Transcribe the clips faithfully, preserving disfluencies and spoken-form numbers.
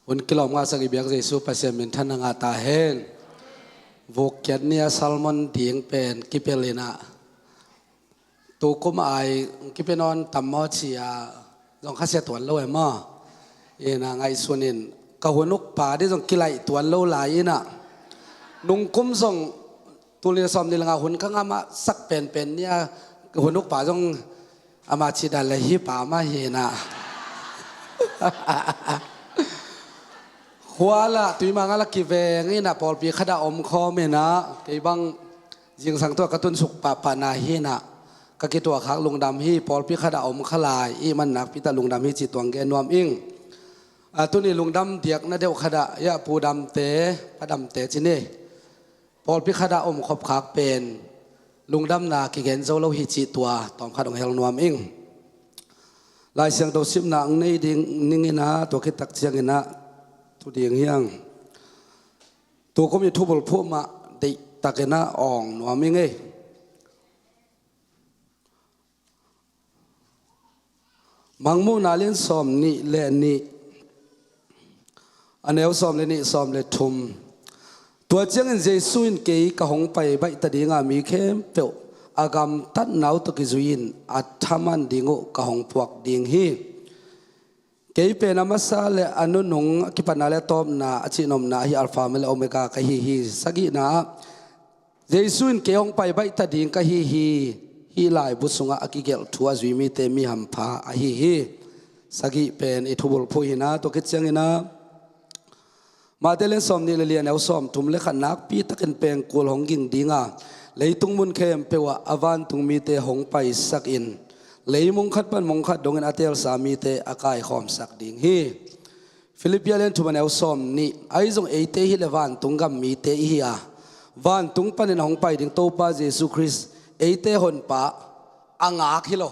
Hun kilawm ngahsak i biak Jesu Pasian min thanna ngah ta hen. Vuk kiat ni-a sermon ding pen kipel inah, tukum ai kipia nawn tam maw ci-a zong khasia tuan lo e maw? Inah ngaihsun in, ka hun ukpa ding zong kilaih tuan lo lai inah, nungkum zong tul nih sawm nih le nga hun ka ngah mah sak penpen ni-a, hun ukpa zong ama cih dan le hi pa mah hi inah. Khua lah Tuimang ah lah kiveng inah, pawlpi khat ah om khawm inah, kei bang zingsang tawh ka tunsuk pahpah na hi inah, ka kituahkhak lungdam hi. Pawlpi khat ah om kha lai i hih man nakpi tak lungdam hi cih tuang gen nuam ing. A, tuni lungdam diakna deuh khat ah, ya, Pu Damte, Pa Damte ci ni, pawlpi khat ah om khop khak pen lungdamna kigen zo lo hi cih tua tawm khat hong hel nuam ing. Lai Siangtho simna hong nei ding ning inah, tua khit tak ciang inah thu ding hi hang. Tukum i thubulphuh mah deihtak inah awng nuam ing ei. Mangmuhna lian sawm nih le nih, a neu sawm le nih, sawm le thum. Tua ciangin Jesu in, "Kei ka hong pai baih ta ding a, mi khempeuh a gamtatna uh tawh kizui-in a thaman ding uh ka hong puak ding hi. Kei pen a masa le a nunung, a kipatna le a tawpna, a cihnopna ahi Alpha le Omega ka hi hi." Sagihna ah, Jesu in, "Kei hong pai baih ta ding ka hi hi. Hih laibu sungah a kigelh thu a zui mite mi hampha ahi hi." Sagih pen i thubulphuh hi inah, tua khit ciang inah Matthai lian sawm nih le li, a neu sawm thum le khat, nakpi takin pengkul hong ging ding a, leitung mun khempeuh ah a vantung mite hong paisak in, lei mong khat pan mong khat dongin a teelsa mite a kaikhawmsak ding hi. Filippi lian thum, a neu sawm nih. Ahi zong eite hi le vantung gam mite i hi a, vantung panin a hong pai ding Topa Jesu Khrist, eite Honpa a ngak hi lo,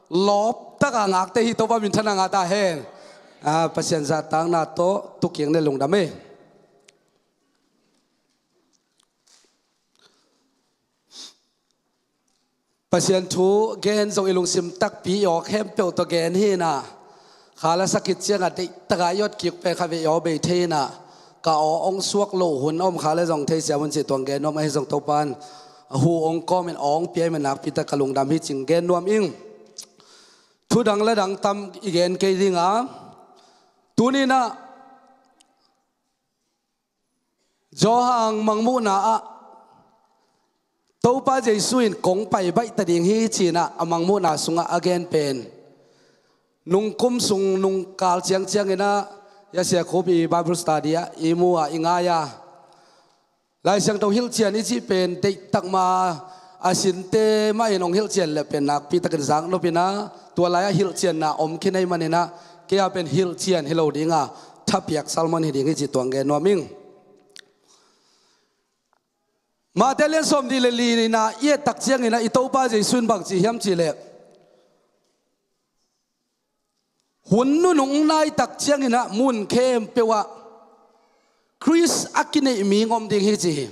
lawp taka ngakte hi. Topa min thanna ngah ta hen. A, Pasian zahtakna tawh tu kiang ne lungdam ei. Pasian thu gen zong i lungsim takpi i aw khempeuh tawh gen hi inah, kha la sak khit ciangah deihtaka i awt kik pen kha vei aw bei thei inah, ka aw hong suak loh hun a om kha le zong thei siam un cih tuang gen nuam. Ahi zong Topa in a hu hong kawmin aw hong pia i hih man nakpi tak ka lungdam hi cih gen nuam ing. Thu dang la dang tam i gen kei ding a, tuni inah Johan Mangmuhna ah Topa Jesu in, "Kong pai baih ta ding hi," ci inah a Mangmuhna sungah a gen pen, nungkum sung nungkal ciangciang inah, ya, Sia Khup i Bible study ah i mu a, i ngai a, Lai Siangtho hilhcian i cih pen deihtak ma a sinte mah in hong hilhcian le pen nakpi takin zaknop inah, tua lai-ah hilhcianna om khin ahih man inah, kei a pen hilhcian hi lo ding a, thapiak sermon hi ding hi cih tuang gen nuam ing. Matthai lian sawm nih le li-na i et tak ciang inah i Topa Jesu in bang ci hiam cih leh, hun nunung nai tak ciang inah mun khempeuh ah Khrist a kineih mi hong om ding hi ci hi.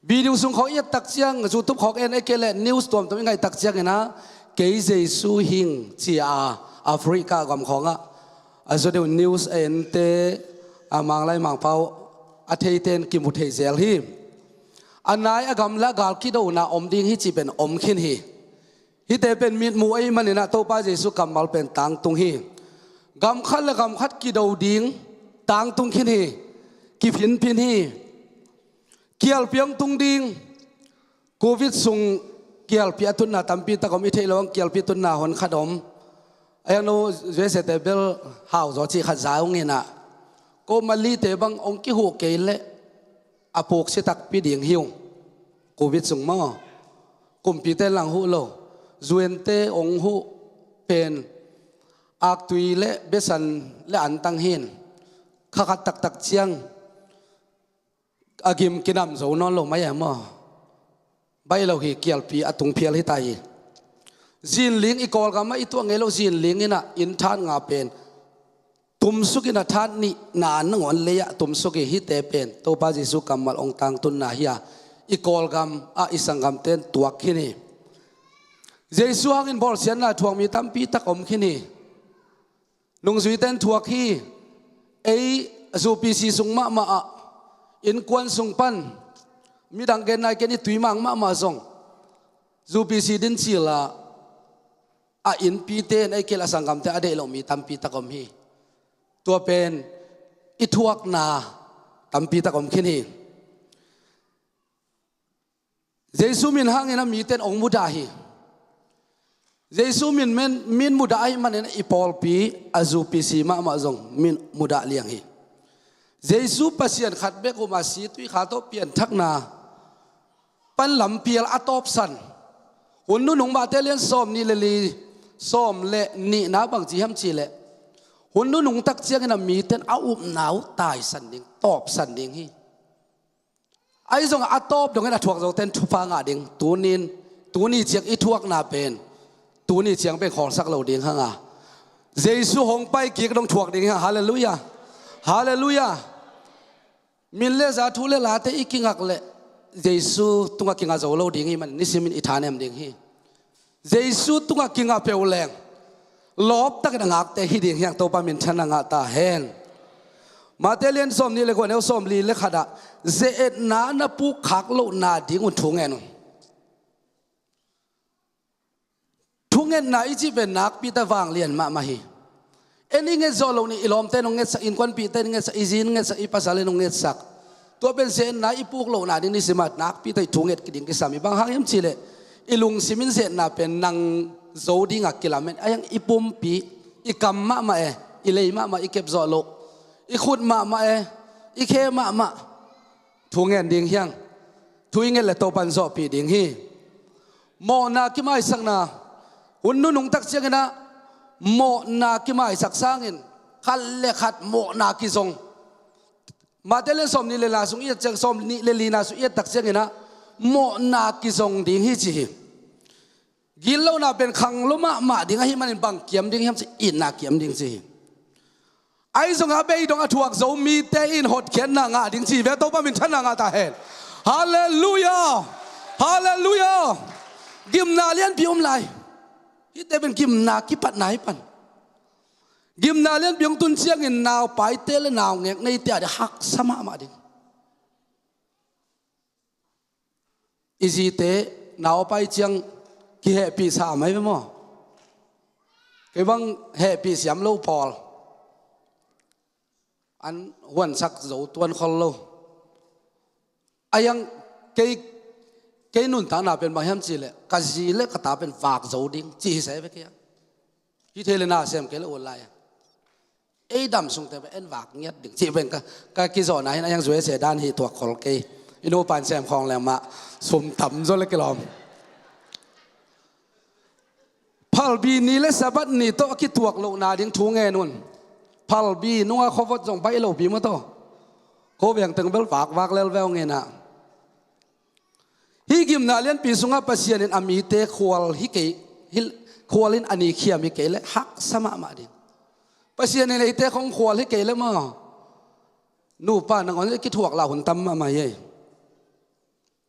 Video sung khawng i et tak ciang, YouTube khawng en, ahih kei leh news tuamtuam i ngaih tak ciang inah, "Kei Jesu hi ing," ci a, Africa gam khawngah a zaw deuh news a ente, a Manglai Mangpau a theite in kimu thei zel hi. A nai a gamla gal kidona om ding hi cih pen om khin hi. Hihte pen mitmuh ahih man inah Topa Jesu kammal pen tangtung hi. Gam khat le gam khat kido ding tangtung khin hi. Kiphinphin hi. Kialpi hong tung ding. Covid sung kialpi a tunna tampi tak om, i theih loh hang kialpi tunna hon khat om. A hiang no U S A te bel hau zaw cih khat za ung inah, ko Malay-te bang hong kihuh kei leh a puk si takpi ding hi ung. Covid sung maw, kumpite in lang huh lo. U N te hong huh pen aktui le besan le antang hi in, kha khat taktak ciang a gim kinam zo nawn lo mai e maw? Baih lo hi, kialpi a tung phial hi ta hi. Zinling i Kawlgam ah i tuah ngei loh zinling inah inn that nga pen tumsuk inah that nihna nangawn lei-ah tumsuk hi. Hihte pen Topa Jesu kammal hong tangtunna hi a, i Kawlgam ah i sanggamte in tuak khin hi. Jesu hangin bawlsiatna thuak mi tampi tak om khin hi. Nungzuite in thuak hi. Ei, zu pi si sung mahmah ah, innkuan sung pan midang gen nai ken i tui mang mahmah zong, zu pi si din cil ah a innpite in ei kei le a sanggamte a deih loh mi tampi tak om hi. Tua pen i thuakna tampi tak om khin hi. Jesu min hangin a mite in hong mudah hi. Jesu min, min, min mudah ahih manin i pawlpi a zu pi si mahmah zong min mudah liang hi. Jesu Pasian khat bek um a, si tui kha tawh pianthakna pan lampial a tawpsan. Hun nunung Mate lian sawm nih le li, sawm le nihna bang ci hiam cih leh, hun nunung tak ciangin a mite in a upna uh taisan ding, tawpsan ding hi. Ahi zong a tawp dongin a thuak zote in thupha ngah ding. Tunin, tuni ciang i thuakna pen, tuni ciang pen khawlsak lo ding hang a, Jesu hong pai kik dong thuak ding hi hang. Halleluiah. Halleluiah. Min le za, thu le late i kingak leh Jesu tungah kinga zo lo ding ahih manin nisimin i thanem ding hi. Jesu tungah kinga peuh leng lawptakin a ngakte hi ding hi hang. Topa minthanna ngah ta hen. Mate lian sawm nih le kua, neu sawm li le khat ah, ze-etna na puk khak lohna ding un thu ngen un. Thungetna i cih pen nakpi tak vanglian mahmah hi. En i nget zawh loh nih, i lawmte in hong ngetsak, innkuanpihte in ngetsak, i zi in ngetsak, i pasal in hong ngetsak. Tua pen ze-etna i puk lohna ding nisim a nakpi tak i thunget ding kisam hi. Bang hang hiam cih leh i lungsim in ze-etna pen nang zo dingah kilamen. Ahi hang i pumpi, i kam mahmah e, i lei mahmah, i kep zawh loh, i khut mahmah e, i khe mahmah thu ngen ding hi hang. Thu i nget leh Topa in zawhpih ding hi. Mawhna kimaisakna, hun nunung tak ciangin ah mawhna kimaisak sangin khat le khat mawhna kizong. Mate lian sawm nih le lina sung i et ciang, sawm nih le lina sung i et tak ciangin ah mawhna kizong ding hi ci hi. Gitlohna pen khanglo mahmah ding ahih manin bang kiam ding hiam cih, itna kiam ding ci hi. Ahi zongin a bei dong a thuak zo mite in hotkhiatna ngah ding ci hi ve. Topa minthanna ngah ta hen. Halleluiah. Halleluiah. Gimna lianpi om lai. Hihte pen gimna kipatna hi pan. Gimna lianpi hong tun ciangin naupaite le naungek neite a ding haksa mahmah ding. I zite nau a pai ciang kihehpihsa a mai ve maw? Kei bang hehpih siam lo pawl, an huansak zo tuan khol lo. Ahi hang kei, kei nuntakna pen bang hiam cih leh ka zi le ka ta pen vak zo ding ci hi sa ve kei a. Hi thei le na sem kei le ut lai a. Ei dam sungte pen en vak ngiat ding cih pen ka, ka kizawhna hi-in, ahi hang zuai se dan hi tuak khol kei. I nupa in sem khawng leng mah sum tam zaw le kilawm. Phalbi ni le Sabbath ni tawh a kituak lohna ding thu ngen un. Phalbi nungah khuavot zong baih lo pi maw taw. Ko veng teng bel vakvak lel veu ngen ah. Hih gimna lianpi sungah Pasian in a mite khual hi kei, hi, khual in a ni khiam hi kei leh haksa mahmah ding. Pasian in eite khong khual hi kei leh maw, nupa nangawn kithuak lah hun tam mahmah hi ei.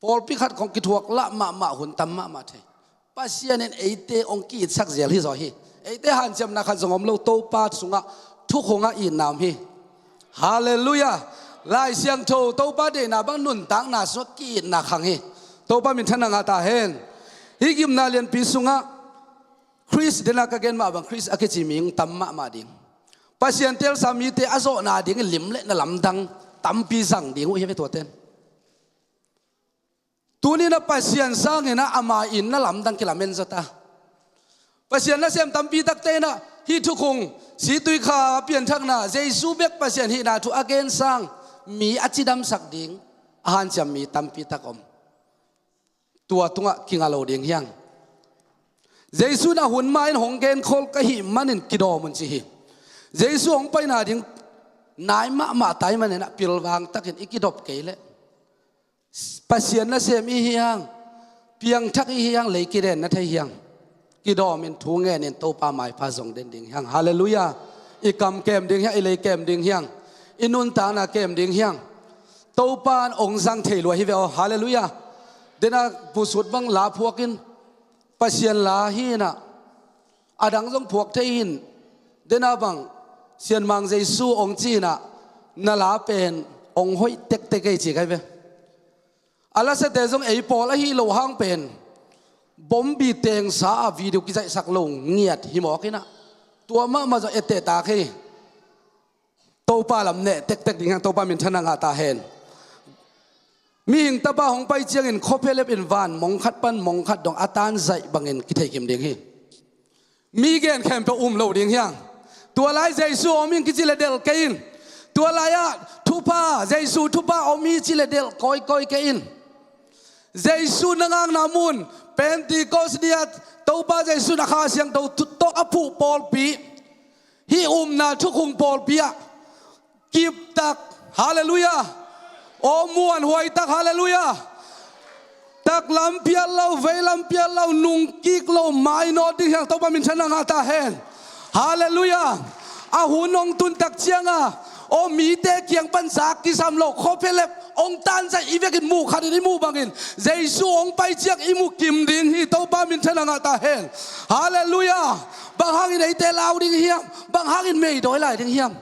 Pawlpi khat khong kithuak lah mahmah hun tam mahmah thei. Pasian in eite hong ki-itsak zel hi zaw hi. Eite hanciamna khat zong om lo, Topa sungah thukhungah itna om hi. Halleluiah. Lai Siangtho Topa deihna bang nuntakna sungah ki-itna khang hi. Topa minthanna ngah ta hen. Hih gimna lianpi sungah Khrist, dena ka gen mah bang Khrist a kici mi hong tam mahmah ding. Pasian teelsa mite a zawhna dingin lim le na lamdang tampi zang ding uh hi ve tuate in. Tuni-in ah Pasian sangin ah ama in na lamdang kilamen zaw ta. Pasian nasem tampi takte in ah hih thukhung, situikha pianthakna, Jesu bek Pasian hihna thu a gen sang mi a cidamsak ding a hanciam mi tampi tak om. Tua tungah kinga lo ding hi hang. Jesu in a hun ma-in hong genkhol ka hih manin kidawm un ci hi. Jesu hong paina ding nai mahmah ta ahih manin ah pilvang takin i kidop kei leh Pasian nasem i hi hang, piangthak i hi hang, lei kidenna thei hi hang. Kidawmin thu ngenin Topa maipha zong den ding hi hang. Halleluiah. I kam kem ding hi hang, i lei kem ding hi hang, i nuntakna kem ding hi hang. Topa in hong zang thei lua hi ve aw. Halleluiah. Dena busut bang la phuak in, Pasian la hi-in ah, a dang zong phuak thei hi-in, dena bang Sianmang Jesu hong ci-in ah, na la pen hong hoih tektek ei ci kai ve. A lasiate zong ei pawl ahi lo hang pen bombi tengsa a video kizaihsak lo ngiat hi mawk in ah, tua mahmah zong etteh tak hi. Topa lam neh tektek ding hi hang, Topa minthanna ngah ta hen. Mihing Tapa hong pai ciangin khuaphelep in van mong khat pan mong khat dong a tanzaih bangin kithei kim ding hi. Mi gen khempeuh um lo ding hi hang. Tua lai Jesu om in kici le delh kei in. Tua lai-ah thupha, Jesu thupha om hi ci le delh kawikawi kei in. Jesu na ngakna mun Pentecost ni-ah Topa Jesu in a Kha Siangtho thu tawh a phuh pawlpi, hih upna thukhun pawlpi ah kiptak, halleluiah, aw muanhuai tak, halleluiah, taklam pial lo, veilam pial lo, nungkik lo, mainawt ding hi hang, Topa minthanna ngah ta hen. Halleluiah. A hun hong tun tak cianga aw mite kiang pan zak kisam lo khuaphelep hong tanzaih i vekin muh khatin i muh bangin Jesu hong pai ciang i muh kim ding hi, Topa minthanna ngah ta hen. Halleluiah. Bang hangin eite lau ding hiam? Bang hangin meidawi lai ding hiam?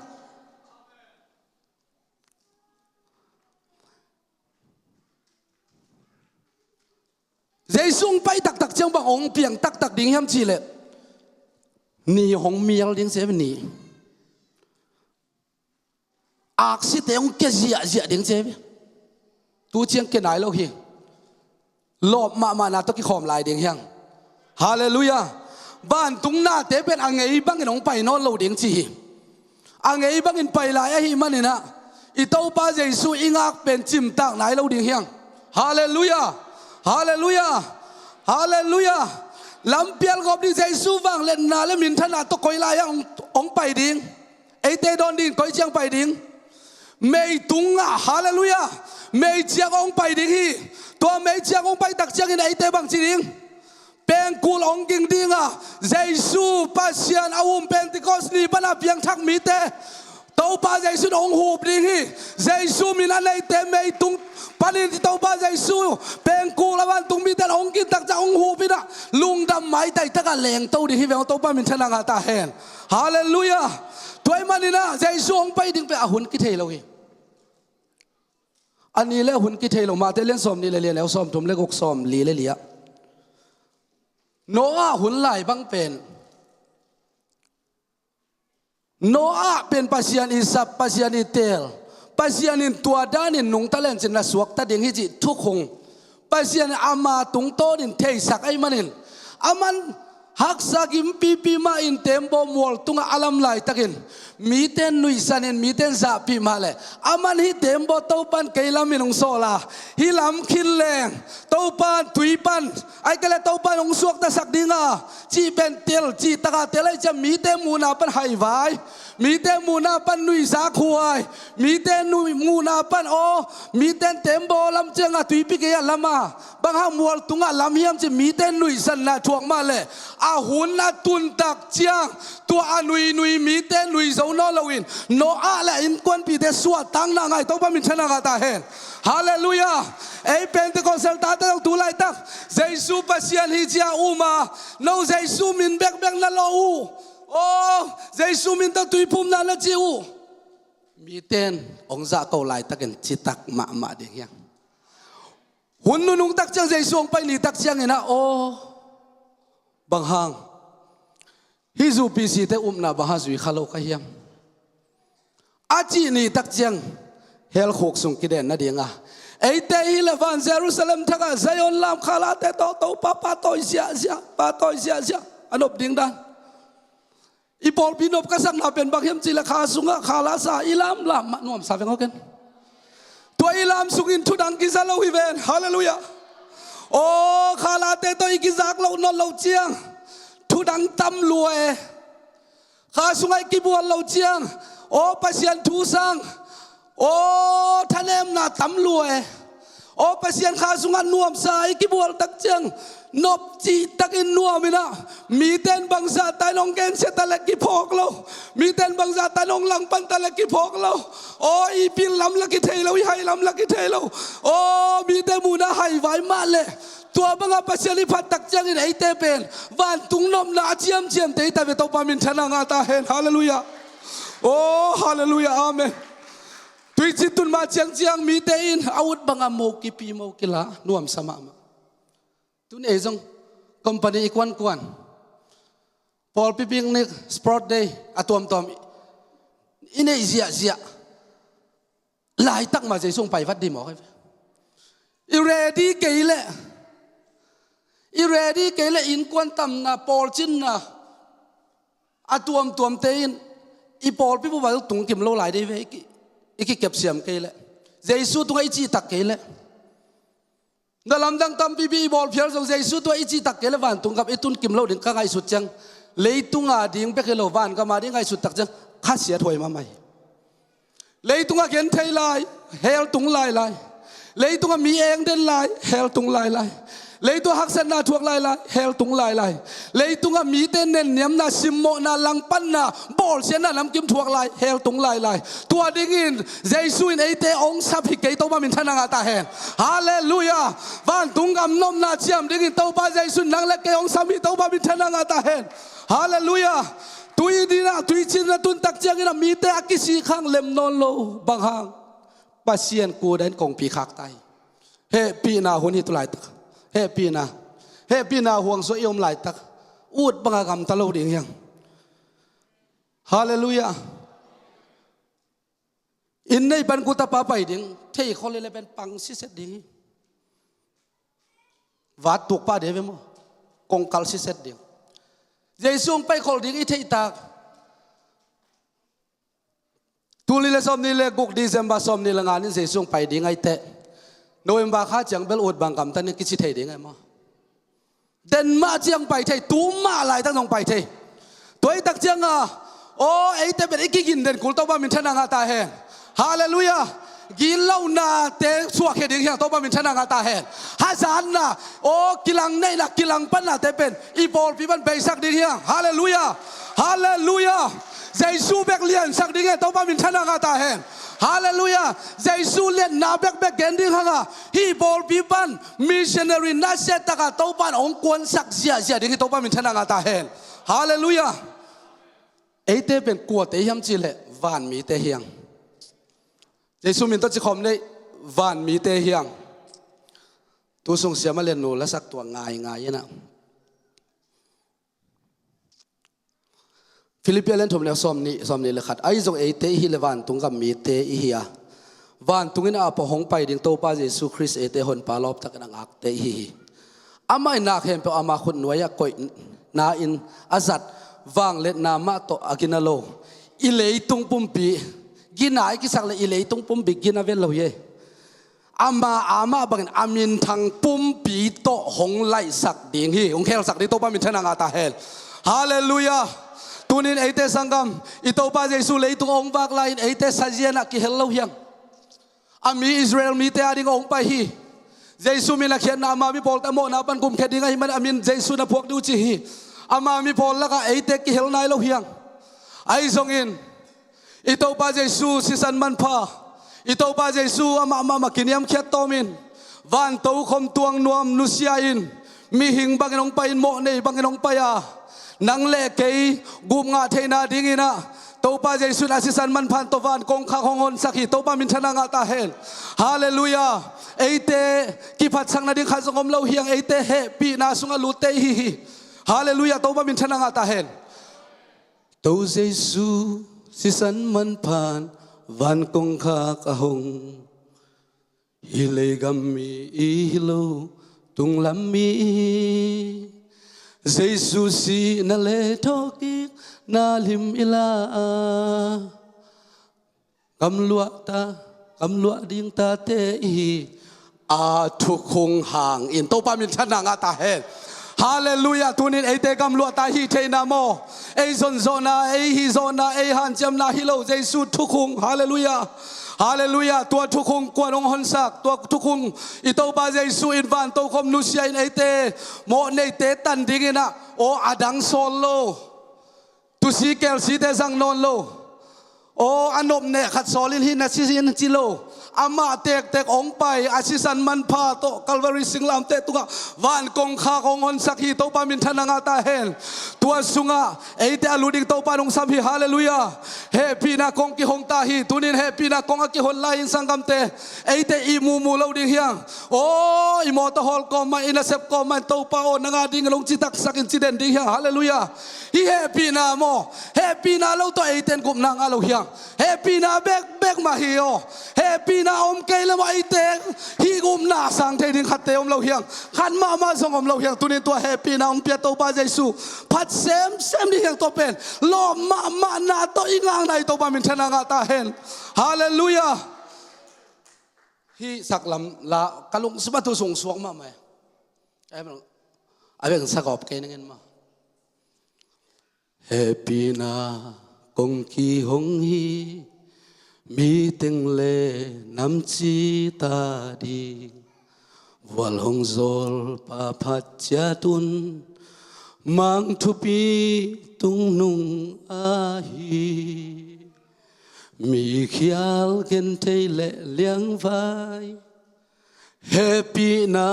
Jesu hong pai taktak ciang bang hong piang taktak ding hiam cih leh, ni hong mial ding ci ve, ni. Aksite hong kia ziahziah ding ci ve. Tu ciang kia nai lo hi. Lawp mahmahna tawh kikhawm lai ding hi hang. Halleluiah. Vantung nate pen a ngei bangin hong pai nawn lo ding ci hi. A ngei bangin pai lai ahih manin ah, i Topa Jesu i ngak pen cimtak nai lo ding hi hang. Halleluiah. Halleluiah. Halleluiah. Lampial gawp ding, Jesu vangliatna le minthanna tawh koi lai-ah hong, hong pai ding? Eite dawn dingin koi ciang pai ding? Meitung ah, halleluiah, meiciak hong pai ding hi. Tua meiciak hong pai tak ciangin eite bangci ding? Pengkul hong ging ding a, Jesu Pasian a um Pentecost ni pan a piangthak mite Topa Jesu in hong hup ding hi. Jesu min a neite meitung panin Topa Jesu pengkul a vantung mite hong ging tak ciang hong hup in ah, lungdam maitai tak a lengto ding hi veng, Topa minthanna ngah ta hen. Halleluiah. Tua ahih manin ah Jesu hong pai ding pen a hun kithei lo hi. A ni le a hun kithei lo, Mate lian sawmnih le li, a neu sawmthum le guk, sawmli le li-ah. Noah hun lai bang pen, Noah pen Pasian i sap, Pasian i teel, Pasian in tua danin nungta lencin na suakta ding hi cih thukhun Pasian in ama tungtawnin theisak ahih manin, aman haksa gimpipi mahin teembaw mual tungah a lam laitakin mite in nuihsanin, mite in zahpih mah leh, aman hih teembaw Topa in kei lamin hong sawl a, hih lam khin leng Topa in tui pan, ahih kei leh Topa in hong suaktasak ding a, cih pen tel, cih tak a tel ahih ciang mite muhna pan haivai, mite muhna pan nuihzak huai, mite nuih muhna pan aw, mite in teembaw lam ciang a tuipi gei-ah lam a, bang hang mual tungah lam hiam cih mite nuihsanna thuak mah leh, a hun a tun tak ciang tua a nuinui mite nui zo nawn loin Noah le a innkuanpihte suahtakna ngah hi, Topa minthanna ngah ta hen. Halleluiah. Ei Pentecostal tate zong tu laitak Jesu Pasian hi ci-a um a, no Jesu min bekbek na lawh uh, aw, Jesu min tawh tuiphumna na ci uh, mite in hong zahko laitakin citak mahmah ding hi hang. Hun nunung tak ciang, Jesu hong pai ni tak ciangin ah, aw, bang hang hih U P C te upna bang hang zui kha lo ka hiam? A cih ni tak ciang hell khuk sung kiden nading a, eite hi leh van Jerusalem thak ah Zion lam khalate tawh Topa pahtawi ziahziah, pahtawi ziahziah a nop ding dan. I pawlpi nop ka sakna pen bang hiam cih leh kha sungah khala sa i lamlam mah nuamsa veng aw ken. Tua i lam sungin thudang kiza lo hi ven. Halleluiah. Aw, khalate tawh i kizak loh nawn loh ciang thudang tam lua e. Kha sungah i kibual loh ciang, aw, Pasian thu sang, aw, thanemna tam lua e. Aw, Pasian kha sungah nuamsa i kibual tak ciang nop cihtakin nuam in ah, mite in bangzahta in hong gensia ta leh kiphawk lo, mite in bangzahta in hong langpan ta leh kiphawk lo. Aw, i pil lam lah kithei lo, i hai lam lah kithei lo. Aw, mite muhna haivai mah leh, tua bangah Pasian i phat tak ciangin eite pen vantung nopna a ciamciamte hi ta ve, Topa minthanna ngah ta hen. Halleluiah. Oh, halleluiah, amen. Tuici tun mah ciangciang mite in a ut banga mo kipi mo kila nuamsa mahmah. Tun ei zong company i kuankuan, pawlpi picnic, sport day, a tuamtuam i neih ziahziah laitak mah Jesu hong pai vat dih mawk hi ve. I ready kei leh, i ready kei leh innkuan tamna, pawlcinna a tuamtuamte in i pawlpi bup ah tung kim lo lai dih ve. I ki, i kikepsiam kei leh, Jesu tungah i cihtak kei leh, na lamdang tampipi i bawl phial zong Jesu tungah i cihtak kei leh vantung gam i tun kim lo ding ka ngaihsut ciang, leitunga ding bek hi lo, vangama ding ngaihsut tak ciang khasiat huai mahmah hi. Leitungah genthei lai, hell tung lailai. Leitungah mi engden lai, hell tung lailai. Leitungah haksatna thuak lailai, hell tung lailai. Leitungah mite nenniamna, simmawhna, langpanna, bawlsiatna namkim thuak lai, hell tung lailai. Tua dingin Jesu in eite hong sap hi kei, Topa minthanna ngah ta hen. Halleluiah. Vantung gam nopna ciam dingin Topa Jesu in nang le kei hong sap hi, Topa minthanna ngah ta hen. Halleluiah. Tui dinah, tuici na tun tak ciangin a mite a kisik hang lem nawn lo. Bang hang? Pasian kuda in kongpi khak ta hi. Hehpihna hun hi tu laitak. Hehpihna, hehpihna huang sua i om laitak, ut banga gamta lo ding hiang. Halleluiah. Inn nei pan kutapa pai ding thei khol le pen pang siset ding hi. Vat tuk pah ding ve maw? Kongkal siset ding. Jesu hong pai khol ding i theihtak. Tul nih le sawmnih le guk December sawmnih le nga nin Jesu hong pai ding ahi teh, November kha ciang bel ut bang gamta ning kici thei ding ahi maw? Den mah ciang pai thei, tu mah laitak zong pai thei. Tua i tak cianga, aw, eite pen i kigin den kul Topa minthanna ngah ta hen. Halleluiah. Gitlohnate suahkhia ding hiang, Topa minthanna ngah ta hen. Hazatna, aw, kilang neihna, kilang pannate pen i pawlpi pan beisak ding hiang. Halleluiah. Halleluiah. Jesu bek liansak ding hiang, Topa minthanna ngah ta hen. Halleluiah. Jesu lianna bekbek gen ding hanga hih pawlpi pan missionary nasia taka Topa in hong kuansak ziahziah ding hi, Topa minthanna ngah ta hen. Halleluiah. Eite pen kuate hiam cih leh vanmite hiang. Jesu min tawh cikhawm neih vanmite hiang. Tu sung siama liannu lasak tua ngaingai inah, Philippi a lian thum le sawmnih, sawmnih le khat. Ahi zong eite i hih leh vantung gam mite i hi a, vantung in a pawh hong pai ding Topa Jesu Khrist eite Honpa lawptakin a ngakte i hi hi. Amah in na khempeuh ama khutnuai-ah koihna in a zat, vangliatna mah tawh a gina lo i leitung pumpi, gina i kisak leh i leitung pumpi gina vet lo hi. Ama, amah bangin a minthang pumpi tawh hong laihsak ding hi, hong khelsak ding, Topa minthanna ngah ta hen. Halleluiah. Tunin eite sanggam, i Topa Jesu leitung hong vak lai-in eite sazianah kihel lo hiang. A mi Israel mite ading hong pai hi. Jesu min a khiatna ama mi pawlte a mawhna pan kumkhia ding ahih man a min Jesu na phuak ding uh ci hi. Ama mi pawl lakah eite kihel nai lo hiang. Ahi zongin i Topa Jesu sisan manpha, i Topa Jesu amah mahmah kiniamkhiat tawmin, vantokhom tuang nuam nusia in, mihing bangin hong pai-in, mawhnei bangin hong pai a, nang le kei gupngah theihna dinginah Topa Jesu in a sisan manpha tawh van kongkhak hong honsak hi. Topa minthanna ngah ta hen. Halleluiah. Eite kiphatsakna ding khat zong om lo hiang, eite hehpihna sungah lutte i hi hi. Halleluiah. Topa minthanna ngah ta hen. To Jesu sisan manphan van kongkhak a hong, hih leigam mi i hi lo, tunglam mi i hi. Jesu sihna le thawhkikna lim i la a, gamluahta, gamluah ding tate i hi. A thukhung hangin Topa minthanna ngah ta hen. Halleluiah. Tunin eite gamluahta i hih theihna maw, ei zonzawhna, ei hihzawhna, ei hanciamna hi lo, Jesu thukhung. Halleluiah. Halleluiah. Tua thukhung kuan hong honsak? Tua thukhung i Topa Jesu in vantokhom nusia in eite mawhneite tan dinginah, aw, a dang sawl lo. Tusi kelsite zang nawn lo. Aw, a nopneh khat sawlin hih na si in ci lo. Amah tektek hong pai a sisan manpha tawh Calvary singlamteh tungah van kongkhak hong honsak hi. Topa minthanna ngah ta hen. Tua sungah eite a lut ding Topa nong sam hi. Halleluiah. Hehpihna kong kihong ta hi. Tunin hehpihna kong a kihon lai in sanggamte, eite i mumu lo ding hiang. Aw, i mawtaw hawl kawm mah, i nasep kawm mah in Topa aw, nang a ding long citaksak in ci den ding hiang. Halleluiah. Hih hehpihna maw, hehpihna lo tawh eite in gupna ngah lo hiang. Hehpihna bekbek mah hi aw. Hehpihna om kei le maw eite hih gupna sang thei ding khatte om lo hiang. Khat mahmah zong om lo hiang. Tunin tua hehpihna hong pia Topa Jesu phat semsem ding hiang. Tua pen lawp mahmahna tawh i ngakna i Topa minthanna ngah ta hen. Halleluiah. Hih saklam la ka lungsim a thu sungsuak mahmah e. A veng sagawp kei ning in maw. Hehpihna kong kihong hi, mi teng le namci ta ding. Vual hong zawl pa phat ciat un, mang thupi tungnung ahi. Mikhial genthei le liangvai, hehpihna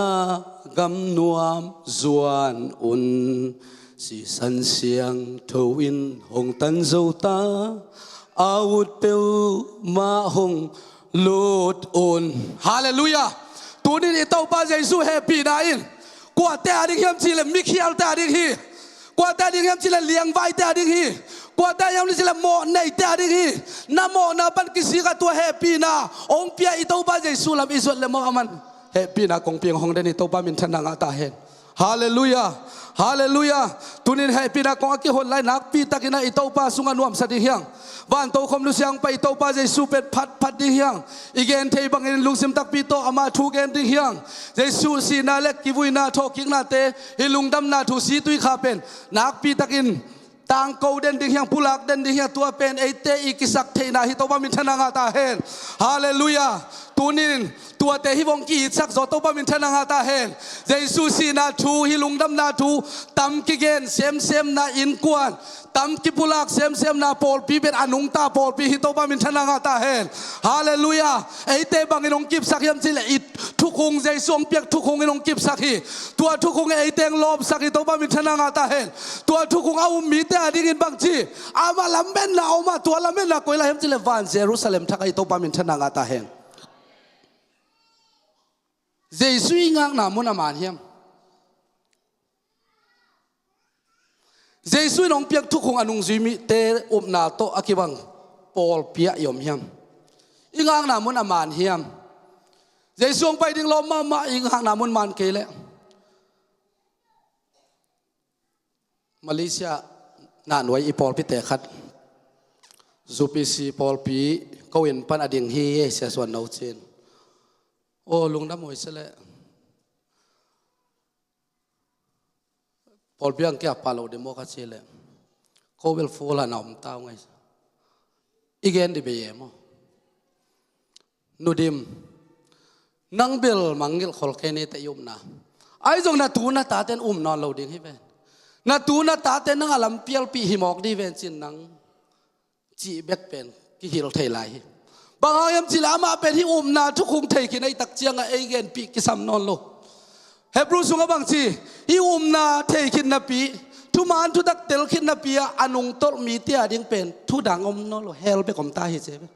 gamnuam zuan un. Sisan siangtho in hong tan zo ta, a ut peuhmah hong lut un. Halleluiah. Tunin i Topa Jesu hehpihna in kuate a ding hiam cih leh mikhialte a ding hi. Kuate a ding hiam cih leh liangvaite a ding hi. Kuate a ding hiam cih leh mawhneite a ding hi. Na mawhna pan kisik a tua hehpihna hong pia i Topa Jesu lam i zuat le maw, aman hehpihna kong piang hong den hi. Topa minthanna ngah ta hen. Halleluiah. Halleluiah. Tunin hehpihna kong a kihon lai nakpi takin a i Topa sungah nuamsa ding hiang. Van tokhom nusia hong pai i Topa Jesu pen phatphat ding hiang. I gen thei bangin lungsim takpi tawh ama thu gen ding hiang. Jesu sihna le kivuina thawhkiknate, hih lungdamna thu situikha pen nakpi takin tangko den ding hiang, pulak den ding hiang. Tua pen eite i kisak theihna hi. Topa minthanna ngah ta hen. Halleluiah. Tunin tuate hi vong ki-itsak zaw. Topa minthanna ngah ta hen. Jesu sihna thu, hih lungdamna thu tam kigen semsemna innkuan, tam kipulak semsemna pawlpi pen a nungta pawlpi hi. Topa minthanna ngah ta hen. Halleluiah. Eite bangin hong kipsak hiam cih leh i thukhung, Jesu hong piak thukhung in hong kipsak hi. Tua thukhung in eite hong lawpsak hi. Topa minthanna ngah ta hen. Tua thukhung a um mite a dingin bangci, amah lametna om a, tua lametna koi lai hiam cih leh van Jerusalem thak ahi. Topa minthanna ngah ta hen. Jesu i ngakna mun a man hiam? Jesu in hong piak thukhung a nungzui mite upna tawh a kibang pawlpi ah i om hiam? I ngakna mun a man hiam? Jesu hong pai ding lawm mahmah i ngakna mun man kei leh. Malaysia nahnuai i pawlpite khat, U P C pawlpi ko inn pan a ding hi, Sia Suan No cin. Aw, lungdam huai se leh. Pawlpi ang kia pah lo ding maw ka ci leh, ko bel full a na om ta uh ngai. I gen dih bek e maw? Nu Dim, nang bel mangngilh khol kei ni teh i upna. Ahi zong na tu na tate in um nawn lo ding hi ven. Na tu na tate nang a lampialpih hi mawk dih ven cin nang cih bek pen kihilh thei lai hi. Bang hang hiam cih leh amah pen hih upna thukhung thei khin ahih tak ciangah ei genpih kisam nawn lo. Hebrew sungah bangci, hih upna thei khin napi, thuman thutak tel khin napi ah a nungtolh mite a ding pen thu dang om nawn lo, hell bek om ta hi ci ve.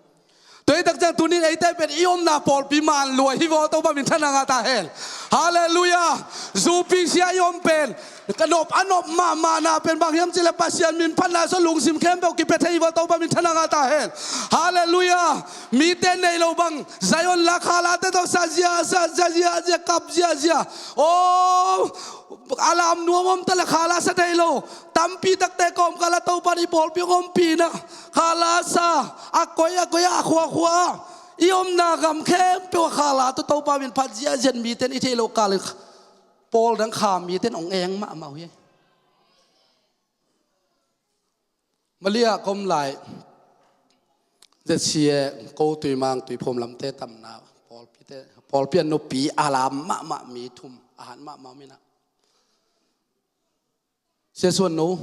Tua ahih tak ciang tunin eite pen i omna pawlpi man lua hi vaw, Topa minthanna ngah ta hen. Halleluiah. U P C ah i om pen ka nop, a nop mahmahna pen bang hiam cih leh Pasian min phatna sung lungsim khempeuh kipia thei hi vaw, Topa minthanna ngah ta hen. Halleluiah. Mite nei lo bang Zion la khalate tawh sa zia, sa zia, zia, zia, kap zia, zia. Oh, a lam nuam om ta leh khala sa thei lo. Tampi takte kawmkal ah Topa in i pawlpi hong ompihna khala sa, a koi, a koi, a khuakhua, i omna gam khempeuh ah khala tawh Topa min phat ziahziah, mite in i theih loh kal in pawl dang kha mite in hong eng mahmah uh hi. Malaysia ah ka om lai, Z C A, ko Tuimang, Tuiphum lamte tamna, pawlpite, pawlpi ah nupi a lam mahmah mi thum, a hat mahmah mi na. Sia Suan No,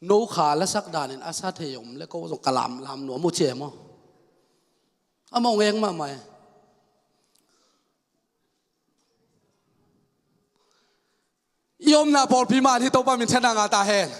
no kha la sak danin a sa thei om leh ko zong ka lam, lam nuam uh ci e maw? Amah hong eng mahmah e. I omna pawlpi man hi, Topa minthanna ngah ta hen.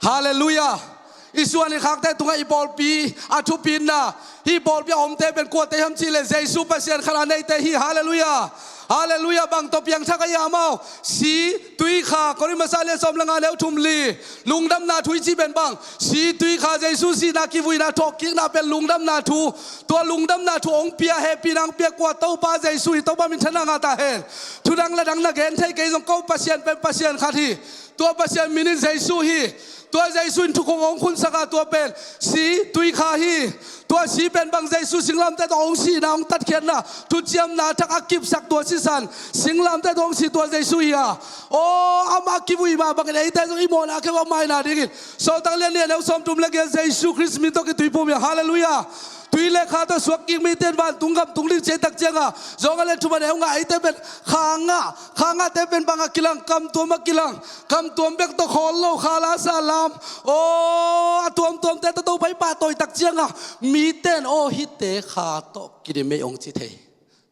Halleluiah. I suan i khakte tungah i pawlpi a thupitna, hih pawlpi a omte pen kuate hiam cihleh Jesu Pasian khat a neite hi. Halleluiah. Halleluiah. Bang tawh piangthak a hi a mau? Si, tui, kha. Korin masa lian sawm le nga neu thum li. Lungdamna thu i cih pen bang? Si, tui, kha, Jesu sihna, kivuina, thawhkikna pen lungdamna thu. Tua lungdamna thu hong pia, hehpihna hong pia kua? Topa Jesu hi. Topa minthanna ngah ta hen. Thu dang le dang na gen thei kei zong ko Pasian pen Pasian khat hi. Tua Pasian min in Jesu hi. Tua Jesu in thukhun hong khunsak a, tua pen si, tui, kha hi. Tua si pen bang? Jesu singlamteh tawh hong sihna, hong tatkhiatna, thuciamna thak a kipsak tua sisan, singlamteh tawh hong si tua Jesu hi a. Aw, amah kivui mah bangin eite zong i mawhna khempeuh a maina dingin Sawltak lian nih a neu sawmthum le giat, Jesu Khrist min tawh kituiphum hi a. Halleluiah. Tui le kha tawh suak kik mite in vantung gam tung ding ci a, tak cianga Johan lian thum a neu nga, eite pen kha ngah, kha ngahte pen bang a kilang? Kam tuam a kilang. Kam tuam bek tawh khawl lo, kha la sa lam. Aw, a tuamtuamte tawh Topa i pahtawi tak cianga mite in, aw, hihte kha tawh kidim ei, hong ci thei.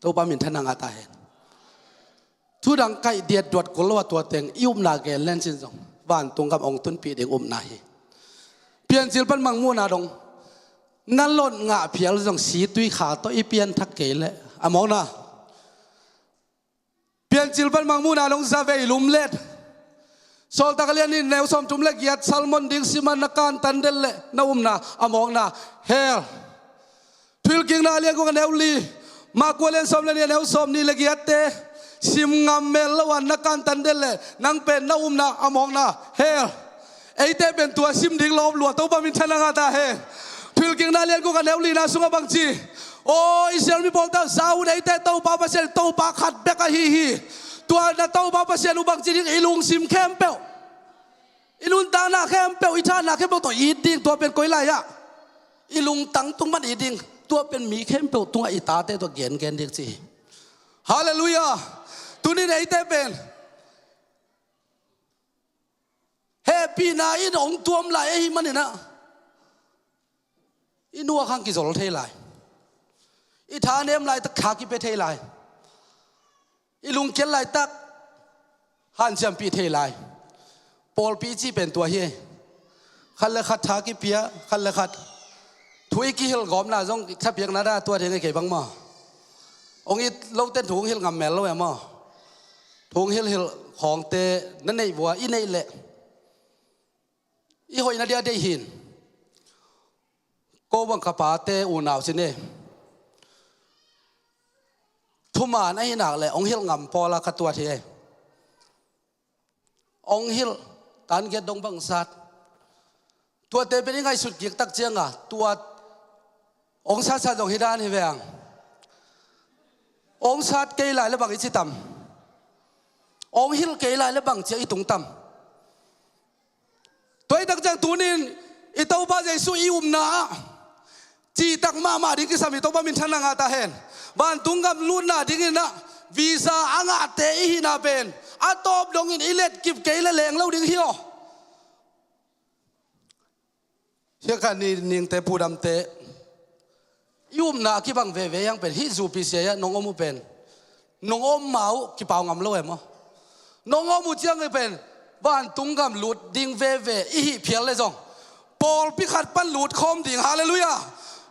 Topa minthanna ngah ta hen. Thudang kaih diatduat kul lo a, tua teng i upna gen len cin zong vantung gam hong tunpih ding upna hi. Piancil pan mangmuhna dong na lot ngah phial zong si, tui, kha tawh i pianthak kei leh a mawkna. Piancil pan mangmuhna dong zavei lumlet. Sawltak lian nih neu sawmthum le giat, Salmon ding siman na kantan den leh na upna a mawkna hell. Thuhilhkikna lian guk a neu li, Marka lian sawm le nih a neu sawmnih le giatte sim ngam mel lo a na kantan den leh nang pen na upna a mawkna hell. Eite pen tua sim ding lawp lua, Topa minthanna ngah ta hen. Thuhilhkikna lian guk a neu lina sungah bang ci? Aw Israel mi pawlte aw, za un, eite Topa Pasian Topa khat bek ahi hi. Tua na Topa Pasian uh bang ci ding? I lungsim khempeuh, i nuntakna khempeuh, i thahatna khempeuh tawh it ding. Tua pen koi lai-ah? I lungtang tung pan it ding. Tua pen mi khempeuh tungah i tate tawh gengen ding ci hi. Halleluiah. Tunin eite pen hehpihna in hong tuam lai ahih maninah i nuak hang kizol thei lai. I thanem laitak tha kipia thei lai. I lungkiat laitak hanciampih thei lai. Pawlpi cih pen tua hi. Khat le khat tha kipia, khat le khat thu i kihilh gawpna zong thapiakna dah tua thei ngei kei bang maw? Hong it loten thu hong hilh ngam mel lo e maw? Thu hong hilhhilh khawngte na neih vua i neih leh i hoihna dia deih hin. Ko bang ka pate unau cin e, thuman ahi nak leh hong hilh ngam pawla ka tuat hi e. Hong hilh, tan giat dong bang sat. Tuate pen i ngaihsut kik tak cianga tua hong satsat zong hi dan hi veng. Hong sat kei lai le bang i ci tam? Hong hilh kei lai le bang ciah i tung tam? Tua hi tak ciang tunin i Topa Jesu i upna ah cihtak mahmah ding kisam hi. Topa minthanna ngah ta hen. Vantung gam lutna dinginah visa a ngahte i hihna pen a tawp dongin i letkip kei le leng lo ding hi aw. Hiah ka ni ningte, pudamte, i upna a kibang veve hiang pen hih zupi sia hiah nong om uh pen, nong om ma uh kipau ngam lo e maw? Nong om uh ciang hi pen vantung gam lut ding veve i hih phial le zong pawlpi khat pan lut khawm ding. Halleluiah.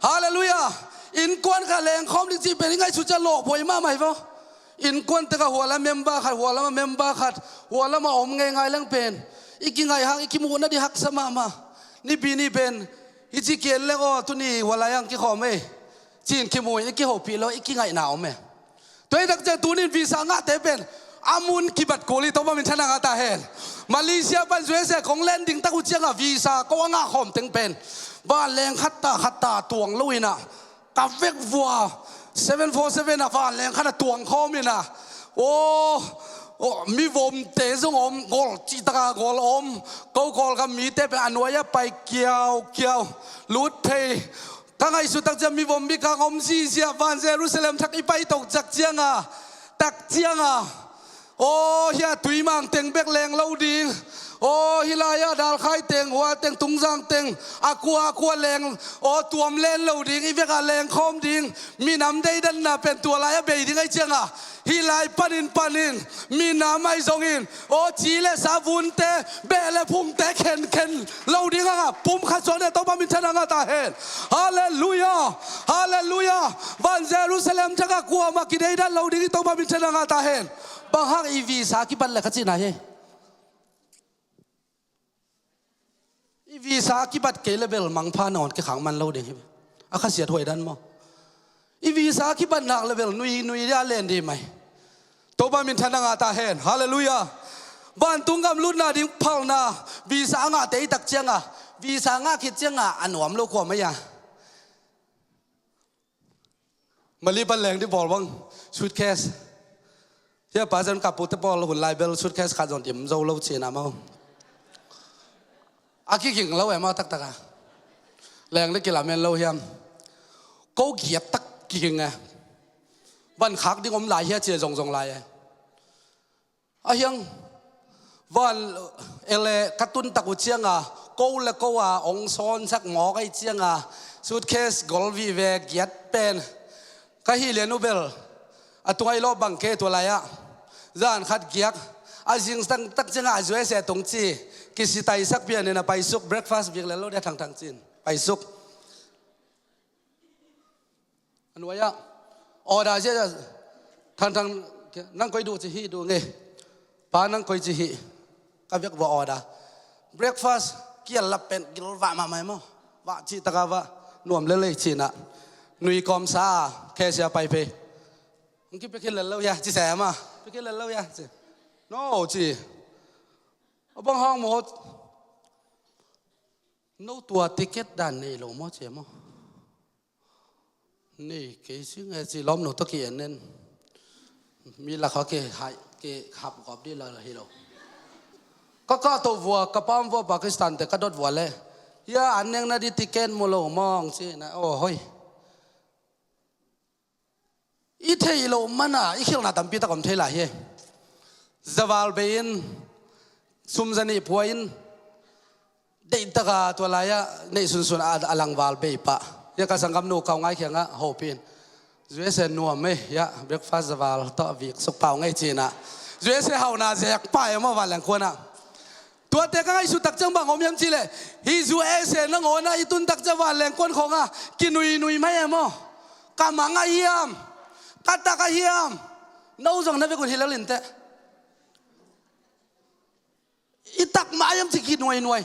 Halleluiah. Innkuan khat leng khawm ding cih pen i ngaihsut ciang lawhphuai mahmah hi vaw. Innkuan tekah hualam member khat, hualam a member khat, hualam a om ngeingai leng pen i kingaih hang i kimuhna dih haksa mahmah. Nipi ni pen hih ci kian leng aw, tuni hualai ang kikhawm ei, ci-in kimu in i kihopih lo, i kingaihna om e. Tua hi tak ciang tunin visa ngahte pen a mun kibat kul hi. Topa minthanna ngah ta hen. Malaysia pan U S A kong landing tak uh ciangah visa ko a ngah khawm teng pen vanleng khat ta khat ta tuang lo inah ka vek vua seven four seven a vanleng khat a tuang khawm inah, aw, aw, mivomte zong om, gol cihtaka gol om. Ko Kawlgam mite pen a nuai-ah pai kiaukiau, lut thei. Ka ngaihsut tak ciang mivom mikang om zihziah, van Jerusalem thak i pai tok tak cianga, tak cianga, aw, hiah tuimang teng bek leng lo ding. Aw, hih lai-ah Dalkhai teng, Hua teng, Tungzang teng, a kua a kua leng, aw, tuam len lo ding, i vekah leng khawm ding, minam deidanna pen tua lai-ah bei ding ahi cianga, hih lai panin panin, minam ahi zongin, aw, ci le sa, vunte, beh le phungte khenkhen lo ding a, pum khat suak ni a, Topa minthanna ngah ta hen. Halleluiah. Halleluiah. Van Jerusalem thak ah kuamah kideidan lo ding hi, Topa minthanna ngah ta hen. Bang hang i visa kibat le ka cihna hi. I visa kibat kei le bel mangpha nawn kikhang man lo ding hi. A khasiat huai dan maw? I visa kibat nak le bel nui nui dia len di mai. Topa minthanna ngah ta hen. Halleluiah. Vantung gam lutna ding phalna visa a ngahte i tak cianga, visa ngah khit cianga a nuam lo kua mai a. Mali pan leng di pawl bang, suitcase. Hia pa zan ka pute pawl hun lai bel suitcase khat zong dim zo lo cina mau. A kiking lo e mau taktaka. Leng di kilamen lo hiam. Ko giat tak kiking e. Van khak ding om lai hia cia zongzong lai e. A hiang van ele ka tun tak uh cianga, ko le ko a ong sawnsak mawk ahi cianga, suitcase gol vive giat pen. Ka hi lian uh bel a tungai lo bang ke tua lai-ah zan khat giak a zing tak cianga a zuai se tung ci, kisitaisak pian in a paisuk, breakfast bik le lo dia thangthang cin paisuk. A nuai-ah order zia, thangthang, nang koi duh ci hi duh nge. Pa nang koi ci hi. Ka vek vua order. Breakfast kial lap pen gil vah mahmah maw. Vah cih taka vah nuam lelei cina. Nui kawmsa a khesia pai phei. Ang ki pekin lel lo ya ci sa ma. Pekin lel lo ya ci. No ci. A bang hang maw. No tua ticket dan nei lo maw ci maw. Ni kei sing e ci lawm no to ki en nen. Mi la kha ke hai ke hap gop di la hi lo. Ka ka to vua ka pam vua Pakistan te ka dot vua le. Ya an neng na di ticket mu lo mong ci na o hoi. I thei lo mana i khilna tampi tak om thei lai hi. Zaval bei in sum zani pua in Deihtaka tua lai-ah neih sunsun a, a langval bei pah. Ya ka sanggam nu kau ngai khiangah hopin. U S A nuam e, ya breakfast zaval tawh vik suk pau ngei cinah. U S A hauna zek pa e maw vanleng kuanah. Tuate ka ngaihsut tak ciang bang om hiam cihleh. Hi U S A nangawnah i tun tak ciang vanleng kuan khawngah. Kinuinui mai e maw. Ka mang a hiam. Ka tak a hiam. No zong na vekun hi lel inteh. I tak mah hiam ci kinuainuai.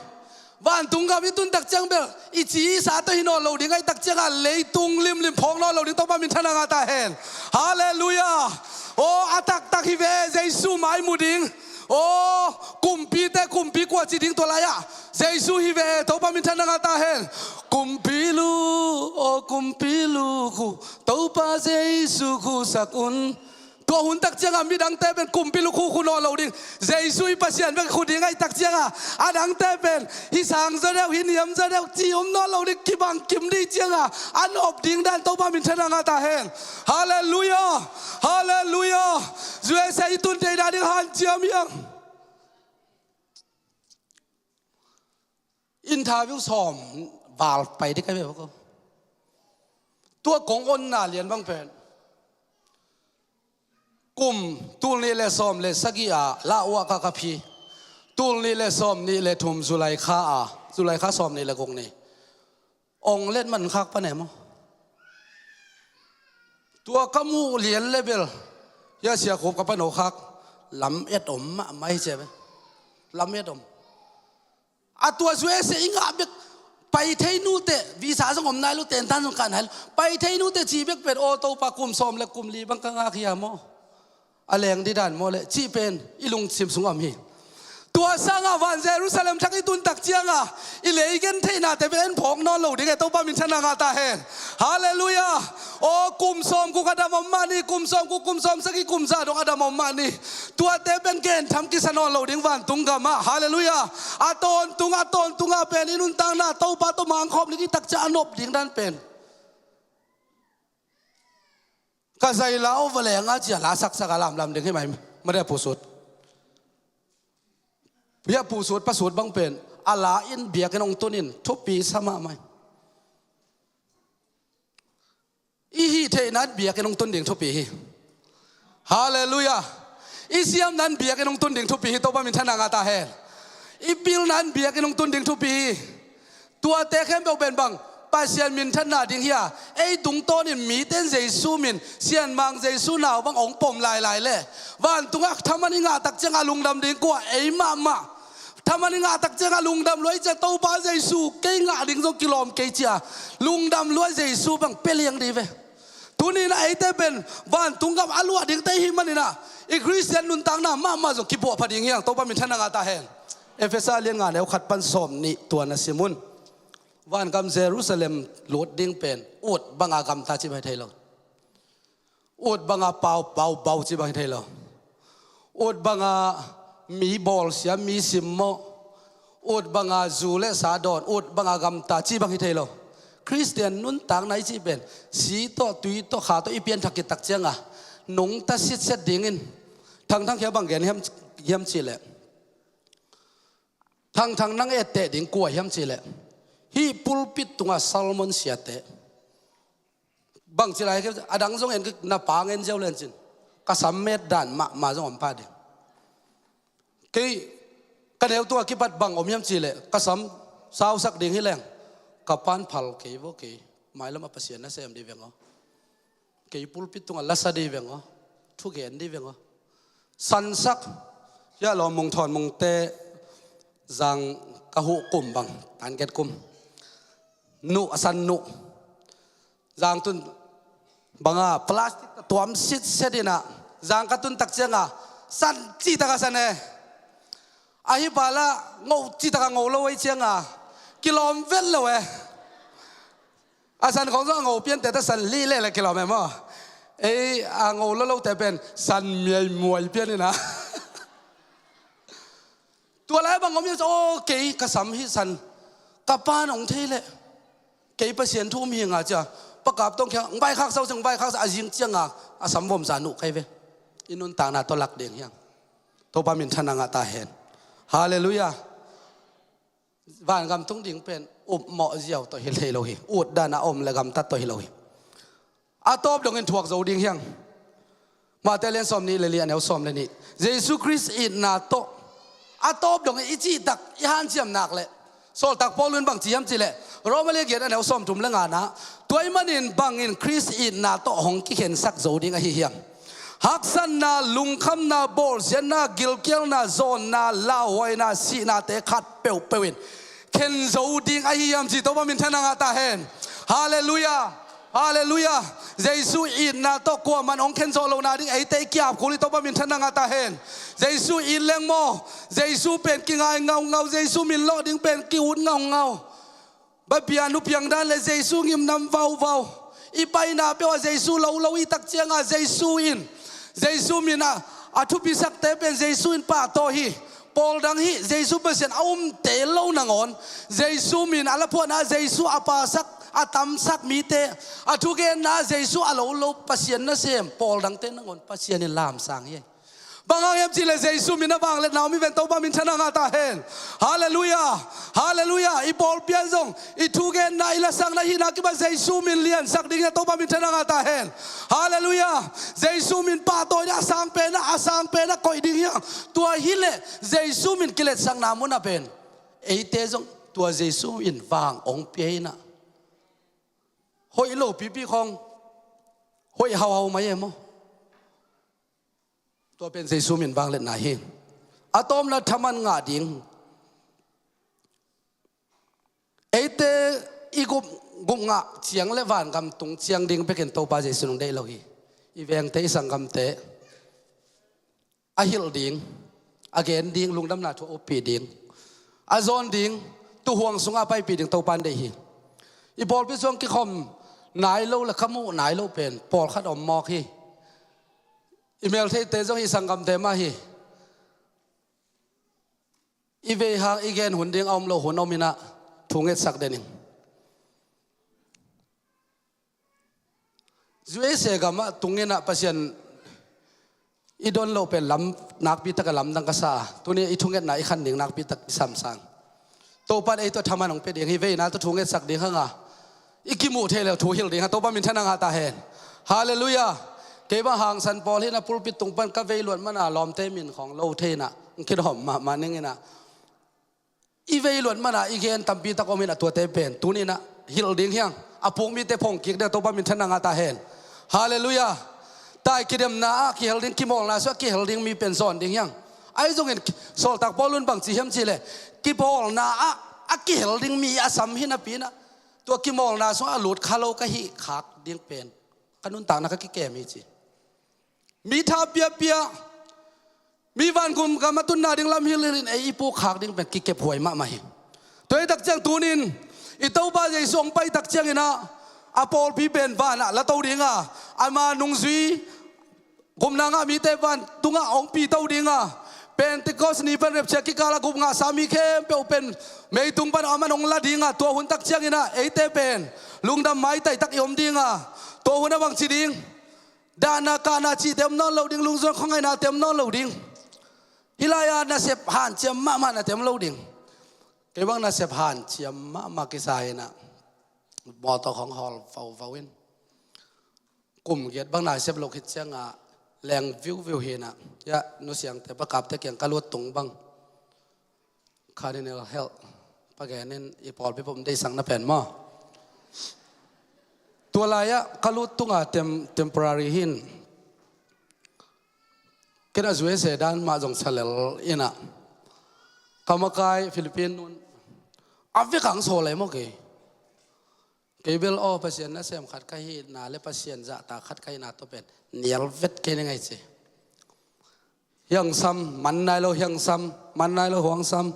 Vantung gam i tun tak ciang bel i ci i sa tawh hi nawn lo ding a, i tak ciangah leitung limlim phawk nawn lo ding Topa minthanna ngah ta hen. Halleluiah. Aw a taktak hi ve, Jesu mai mu ding. Aw kumpite kumpi kua ci ding tua lai-ah Jesu hi ve, Topa minthanna ngah ta hen. Kumpi lu, aw kumpi lu khu Topa Jesu khu sak un. Tua hun tak ciangah midangte pen kumpi lukhu khu nawn lo ding. Jesu i Pasian bek khu ding a, i tak ciangah a dangte pen hi sang zaw deuh, hi niam zaw deuh ci om nawn lo ding, kibang kim dih ciangah a nop ding dan Topa minthanna ngah ta hen. Halleluiah. Halleluiah. U S A i tun thei dan ding hanciam hiang. Interview sawm val pai ding ka hi ve ko. Tua kong onna lian bang pen kum tul nih le sawm le sagih a la uah ka ka phi. Tul nih le sawm nih le thum July kha a, July kha sawm nih le guk ni. Ong let man khak pan e maw. Tua ka muh lian le bel hia sia khup ka pan o khak. Lam et om mahmah hi cia ve. Lam et om. A tua U S A i ngah bek pai thei nute, visa zong om nai lo, tentan zong kah nai lo, pai thei nute ci bek pen aw Topa kum sawm le kum li bang ka ngak hia maw. A leng didan maw le cih pen i lungsim sungah om hi. Tua sangah van Jerusalem thak i tun tak ciangah i lei gen theihnate pen en phawk nawn lo ding e, Topa minthanna ngah ta hen. Halleluiah. Aw kum sawm guk a dam om mah ni, kum sawm guk, kum sawm sagih, kum za dong a dam om mah ni. Tuate pen gentham kisa nawn lo ding vantung gamah. Halleluiah. A tawntung a tawntungah pen i nuntakna Topa tawh mangkhawm ding i tak ciang a nop ding dan pen. Ka zai la o va leng a cia la saksak a lamlam ding hi mai. Mare pusut. Hia pu sut pa sut bang pen a la in biakinn hong tun in thupi sa mahmah hi. I hih theihna in biakinn hong tun ding thupi hi. Halleluiah. I siamna in biakinn hong tun ding thupi hi. Topa minthanna ngah ta hen. I pilna in biakinn hong tun ding thupi hi. Tuate khempeuh pen bang Pasian minthanna ding hi a, ei tungtawnin mite in Jesu min, sianmang Jesu nau bang hong pom lailai leh vantungah thaman i ngah tak ciangah lungdam ding kua? Ei mahmah. Thaman i ngah tak ciangah lungdam lua i cia, Topa Jesu, kei ngah ding zong kilawm kei cia. Lungdam lua Jesu bang pia liang dih ve. Tuni-in ah eite pen vantung gam a luah dingte i hih manin ah i Khristian nuntakna mahmah zong kibuahpha ding hi hang. Topa minthanna ngah ta hen. Efesa lian nga neu khat pan sawm nih tua na sim un. Vangam Jerusalem lut ding pen ut banga gamta ci bang hi thei lo. Ut banga pau, pau, pau ci bang hi thei lo. Ut banga mi bawlsia, mi simmawh. Ut banga zu le sa dawn, ut banga gamta ci bang hi thei lo. Khristian nuntakna i cih pen si tawh, tui tawh, kha tawh i pianthak khit tak cianga nungta sitset dingin. Thangthang khia bang gen hiam, hiam cih leh, Thangthang, nang etteh ding kua hiam cih leh hih pulpit tunga sermon siate. Bangci lai a dang zong en, na pa ngen ziau lencin ka sam met dan mahmah zong om pah ding. Kei ka neu tungah kipat bang om hiam cih leh ka sam sausak ding hi leng ka pan phal kei vaw, kei mailam a Pasian nasem dih veng aw. Kei pulpit tungah lasa dih veng aw, thugen dih veng aw. Sansak, hia lawm mung thawn mungte zang ka huh kum bang, tanket kum. Nuh, a san nuh. Zang tun banga plastic ka tuam sitset inah zang ka tun tak cianga san cih taka san e. Ahi pala ngo cih taka ngo lo ei cianga kilawm vet lo e. A san khong zong a ngo piante ta san lih leh le kilawm e maw? Ei a ngo lo lote pen san miaimuai pian inah. Tua lai bang om hiam? Aw, kei ka sam hih san ka pan hong thei leh kei Pasian thu um hi nga cia. Pa Kap Tong Khiang, ng vaikhak sau seng, vaikhak sau a zing cianga a sam vom za nuh kai ve. I nuntakna tawh lak ding hiang. Topa minthanna ngah ta hen. Halleluiah. Vangam tung ding pen upmawh ziau tawh hi thei lo hi. Utdan a om le gamtat tawh hi lo hi. A tawp dongin thuak zo ding hiang. Mate lian sawm nih le li a neu sawm le nih. Jesu Khrist itna tawh a tawp dongin i cihtak i hanciam nak leh Sawltak Paul in bang ci hiam cih leh Roma lian giat a neu sawm thum le ngana, tua ahih manin bangin Khrist itna tawh hong kikhensak zo ding ahi hiam? Haksatna, lungkhamna, bawlsiatna, gilkialna, zawnna, lauhuaina, sihnate khat peuhpeuh in khen zo ding ahi hiam ci Topa minthanna ngah ta hen. Halleluiah. Halleluiah. Jesu itna tawh kuaman hong khen zawh lohna ding eite i kiap khul hi. Topa minthanna ngah ta hen. Jesu it leng maw, Jesu pen kingai ngaungau, Jesu min lawh ding pen ki-ut ngaungau. Bapia nu piang dan le Jesu ngimnam vauvau. I paina peuh a Jesu lo lo i tak cianga Jesu in, Jesu min a, a thupisakte pen Jesu in pahtawi hi. Pawl dang hi, Jesu Pasian a umte lo nangawn Jesu min a laphuahna, Jesu a pasak, a tamsak mite, a thugenna Jesu a lo lo Pasian nasem pawl dangte nangawn Pasian in lamsang hi. Bang hang hiam cih leh Jesu min a vangliatna om hi ven. Topa minthanna ngah ta hen. Halleluiah. Halleluiah. I pawlpi ah zong i thugenna, i lasakna, i hihna kipan Jesu min liansak ding hiang. Topa minthanna ngah ta hen. Halleluiah. Jesu min pahtawi ding, a sang pen ah, a sang pen ah koih ding hiang. Tua hileh Jesu min kiletsakna mun ah pen eite zong tua Jesu in vang hong pia inah hoih lo pipi khawng hoih hauhau mai e maw? Tua pen Jesu min vangliatna hi. A tawpna thaman ngah ding. Eite i gup, gup ngah ciang le vangam tung ciang ding bekin Topa Jesu nung deih lo hi. I vengte, i sanggamte a hilh ding, a gen ding, lungdamna thu a uppih ding, a zawn ding, tuhuang sungah a paipih ding Topa in deih hi. I pawlpi sung kikhawm nai lo le ka muh nai lo pen pawlkhat om mawk hi. I meltheite zong hi, sanggamte mah hi. I vei hang i gen hun ding a om lo hun om inah thu ngetsak den ing. U S A gamah tung inah Pasian I don loh pen lam nakpi taka lamdang ka sa a, tuni i thungetna i khan ding nakpi tak i samsang. Topan ei tawh thaman hong pia ding hi, veina tawh thu ngetsak ding hanga i kimuh thei le thu hilh ding ha, Topa minthanna ngah ta hen. Halleluiah. Kei bang hangsan pawl hina pulpit tung pan ka vei luat mana lawmte min khawng lo theina, kidawm mahmah ninginah i vei luat mana i gen tampi tak om in a, tuate pen tuninah hilh ding hiang, a puk mite phong kik ding, Topa minthanna ngah ta hen. Halleluiah. Tai kidemna ah kihel ding, kimawlna sungah kihel ding mi pen zawn ding hiang. Ahi zongin Sawltak Paul un bang ci hiam cihleh, kipawlna ah a kihel ding mi a sam hi napinah tua kimawlna sungah a lut kha lo ka hih khak ding pen ka nuntakna ka kikem hi ci. Mi tha piapia, mi vankum gam a tunna ding lam hilhilhin ei i puk khak ding pen kikep huai mahmah hi. Tua hi tak ciang tunin i Topa Jesu hong pai tak cianginah a pawlpi pen vanah la to dinga, ama nungzui gupna ngah mite vantungah hong pi to dinga, Pentecost ni pan rapture kikala gup ngahsa mi khempeuh pen meitung pan aman hong la dinga, tua hun tak cianginah eite pen lungdam maitai tak i om dinga, tua hun a bang ci ding? Dahna kahna cihte om nawn lo ding, lungzuan khuangainate om nawn lo ding. Hih lai-a nasep hanciam mahmah nate om lo ding. Kei bang nasep hanciam mahmah kisa hinah mawtaw khawng hawl vauvau in, kum giat bang nasep lo khit cianga leng viuviu hinah, ya, nusiangte, pakapte kiang ka lut tung bang Cardinal Health pagenin i pawlpi pum deihsakna pen maw? Tua lai-ah ka lut tunga tem-, temporary hin ken a zuese dan mah zong salel inah ka makai Philippine nun a vekang sawlai maw kei. Kei bel aw Pasian nasem khat ka hihna le Pasian zahta khat ka hihna tua pen nial vet kei ni ngai ci. Hiangsam man nai lo, hiangsam man nai lo, huangsam.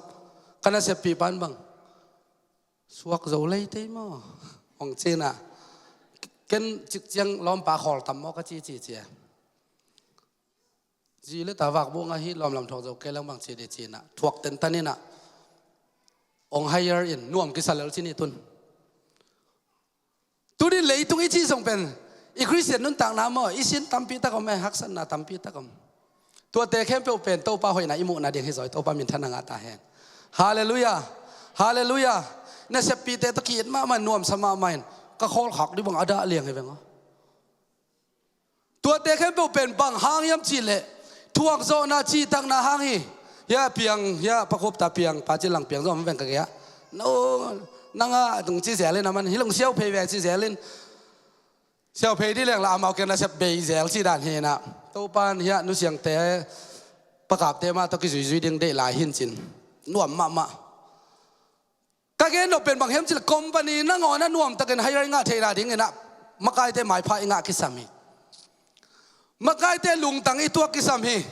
Ka naseppih pan bang suak zo leitei maw hong cinah, ken cikciang lawmpa khawl tam maw ka ci ci cia. Zi le ta vakbuh ngah hi, lawmlam thuak zo kei lang bang ci di cinah thuak tentan inah hong hire in nuam kisa lel ci ni tun. Tuni leitung i cih zong pen i Khristian nuntakna maw, i sin tampi tak om e, haksatna tampi tak om. Tuate khempeuh pen Topa hoihna i muhna ding hi zaw hi, Topa minthanna ngah ta hen. Halleluiah. Halleluiah. Naseppihte tawh ki-it mahmah, nuamsa mahmah in ka khawlkhak dih bang a dah liang hi veng aw. Tuate khempeuh pen bang hang hiam cihleh thuakzawhna cihtakna hang hi. Hia piang, hia pakhupta piang, pa cilang piang zawh veng ka gei ah. No, nanga tung ci zelin a man hi long siauphei ve ci zelin, siauphei dih lengla amau kiang nasep bei zel ci dan hinah. Topan hia nusiangte, pakapte mah tawh kizuizui ding deih lai hin cin nuam mahmah. Ka gen nop pen bang hiam cihleh company nangawnah nuamtakin hire ngah theihna dinginah makaite maipha i ngah kisam hi. Makaite lungtang i tuak kisam hi.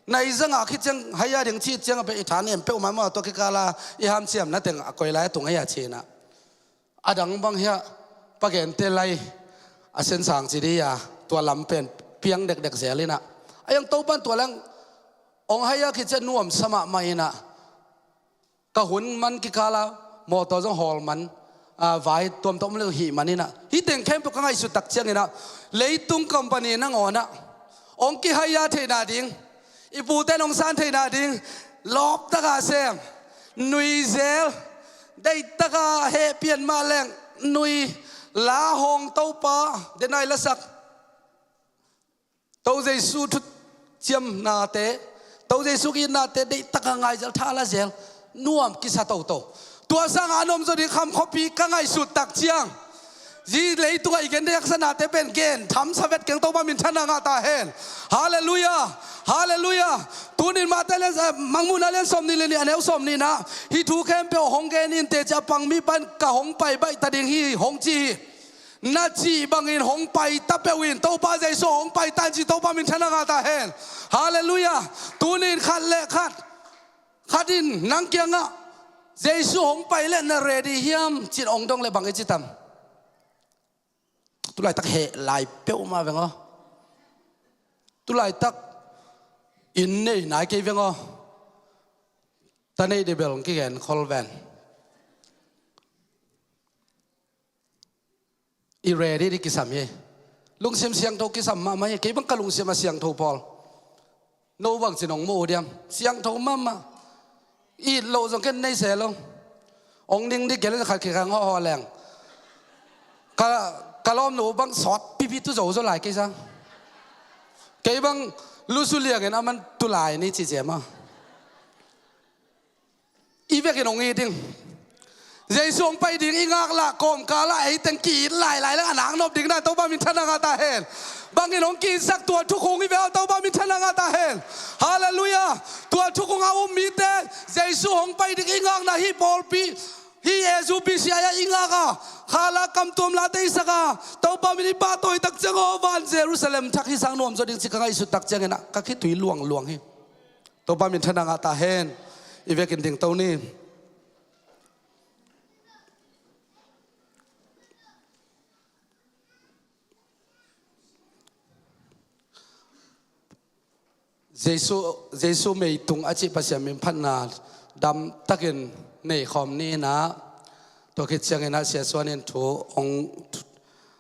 Na i zangah khit ciang hire ding cih ciangah pen i tha nem peuhmah maw, tua kikala i hamsiamna teng a koi lai a tung ahi a cinah. A dang bang hiah pagente lai a sensang ci dih a, tua lam pen piang dekdek zel inah. A yang Topan tua lang hong hire khit ciang nuamsa mahmah inah. Ka hun man kikala mawtaw zong hawl man, a, vai tuamtuam le hih man inah. Hih teng khempeuh ka ngaihsut tak cianginah leitung company nangawnah hong ki-hire theihna ding, i pute nong san theihna ding, lawptaka sem, nuizel, deihtaka hehpian mah leng, nui, la hawng Topa, denai lasak. To Jesu thu ciamnate, To Jesu ki-itnate deihtaka ngaizel, thala zel, nuam kisa toto. Tua sanga a nuamzaw ding kham khuapi ka ngaihsut tak ciang, zi leitungah i gen deihaksatnate pen gen thamsa vet keng, Topa minthanna ngah ta hen. Halleluiah. Halleluiah. Tunin Mate lian, eh, Mangmuhna lian sawmnih le nih, a neu sawmnihna, hih thu khempeuh hong gen in teci a pang mi pan ka hong pai baih ta ding hi hong ci hi. Na cih bangin hong pai ta peuh in, Topa Jesu hong pai ta in ci, Topa minthanna ngah ta hen. Halleluiah. Tunin khat le khat, khat in nang kiangah Jesu hong pai le na ready hiam cin hong dong le bang i ci tam? Tulaitak heh lai peuhmah veng aw. Tulaitak inn nei nai kei veng aw. Ta neih dih bel hong kigen khol ven. I ready dih kisam hi. Lungsim siangtho kisam mahmah hi. Kei bang ka lungsim a siangtho pawl. No bangci nong mu uh diam? Siangtho mahmah. It loh zong ken nei se lo. Ong ning dih gelen khat khikang hawhaw leng. Ka, ka lawm no bang sawt pipi tu zo zo lai kei sang. Kei bang lusu liangin aman tu lai ni ci ciam a. I vekin ong it ding. Jesu hong pai ding i ngak lah kawmkal ah ei teng ki-it lailai leng a nak nop ding na Topa min thanna ngah ta hen. Bangin hong ki-itsak tua thukhung i ve aw Topa min thanna ngah ta hen. Halleluiah. Tua thukhung a um mite Jesu hong pai ding i ngakna hih pawlpi hih Jesu P C I ah i ngak a khala kamtuam late i sak a Topa min i pahtawi tak ciang aw van Jerusalem thak hi sang nuam zaw ding ci ka ngaihsut tak ciangin ah ka khitui luangluang hi. Topa min thanna ngah ta hen. I vekin dingto ni. Jesu, Jesu meitung a cih Pasian min phatna damtakin nei khawm ni in ah tua khit ciangin ah Sia Suan in thu hong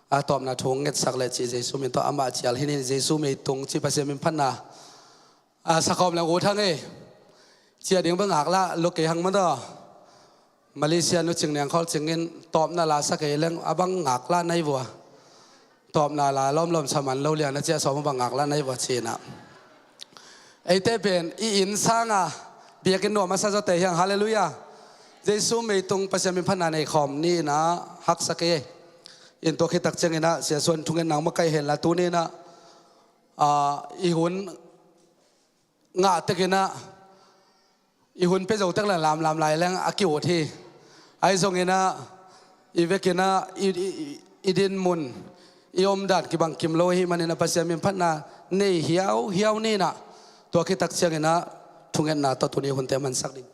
a tawpna thu hong ngetsak le cih Jesu min tawh amah cial hi ni. Jesu meitung cih Pasian min phatna a sa khawm leng ut hang e. Ciah ding bang ngak lah lua kei hang man tawh. Malaysia nu cing niang khawl cingin tawpna la sa kei leng a bang ngak lah nai vua. Tawpna la lawmlawm sa man lo lian a ciah sawm a bang ngak lah nai vua ci in ah. Eite pen i inn sanga biakinn nuam a sa zawte hiang halleluiah. Jesu meitung Pasian min phatna nei khawm ni in ah haksa kei e. In tua khit tak ciangin ah Sia Suan thungen nang makaih hen la tu ni in ah, ah, i hun ngah tekin ah i hun pia zo tek leng lamlam lai leng a ki-ut hi. Ahi zongin ah i vekin ah i, i, i, i din mun i om dan kibang kim lo ahih manin ah Pasian min phatna nei hiauhiau ni in ah tua khit tak ciangin ah thungetna tawh tuni hunte mansak ding.